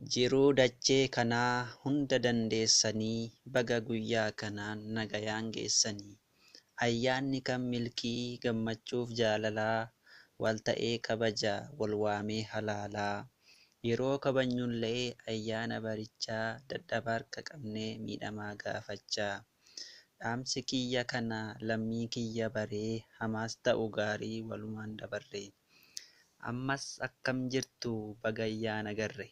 Jiruu dachee kanaa hunda dandeessanii baga guyyaa kanaan nagayaan geessanii. Ayyaanni kan milkii gammachuuf jaalalaa wal ta'ee kabaja wal waamee halaalaa. Yeroo kabajnullee ayyaana barichaa dadhabaa harka qabnee miidhamaa gaafachaa. Dhaamsi kiyya kana lammii kiyya baree hamaas ta'u gaarii walumaan dabarre. Ammas akkam jirtu baga ayyaana garre.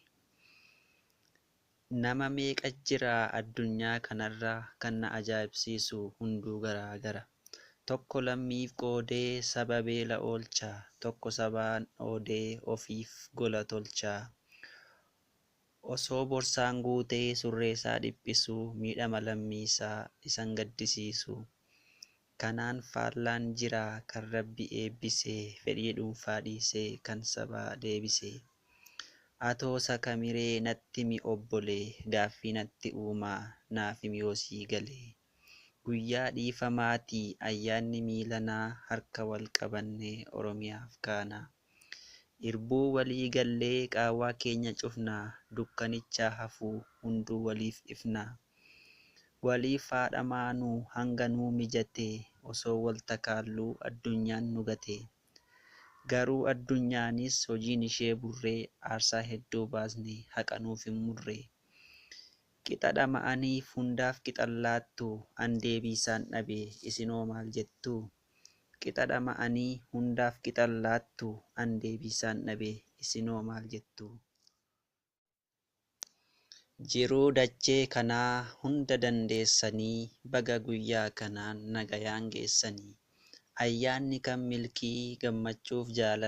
Nama meeqa jira addunyaa kanarra kan na ajaa'ibsiisu hunduu garaa gara. Tokko lammiif qoodee saba beela oolcha, tokko sabaan oodee ofiif gola tolcha. Osoo borsaan guutee surreesaa dhiphisuu miidhama lammiisaa isan gaddisiisu. Kanaan faallaan jira kan Rabbi eebbisee fedhii dhuunfaa dhiisee kan sabaa deebise. Atoo sakamiree natti himi obbolee gaaffii natti uumaa naaf himi yoo sii galee. Guyyaa dhiifamaatii ayyaanni miilanaa harka wal qabannee Oromiyaaf kaanaa. Irbuu walii gallee qaawwaa keenya cufnaa dukkanichaa hafuu hunduu waliif ifnaa. Waliif haa dhamaanuu hanga nuu mijatee osoo wal takaalluu addunyaan nu gatee. Garuu addunyaanis hojiin ishee burree aarsaa hedduu baasnee haqa nuuf hin murree. Qixa dhama'aniif hundaaf qixan laattuu an deebiisaan dhabe isinoo maal jettuu? Qixa dhama'anii hundaaf qixan laattuu an deebiisaan dhabe isinoo maal jettuu? Jiruu dachee kanaa hunda dandeessanii baga guyyaa kanaan nagayaan geessanii. Ayyaanni kan milkii gammachuuf jaalalaa.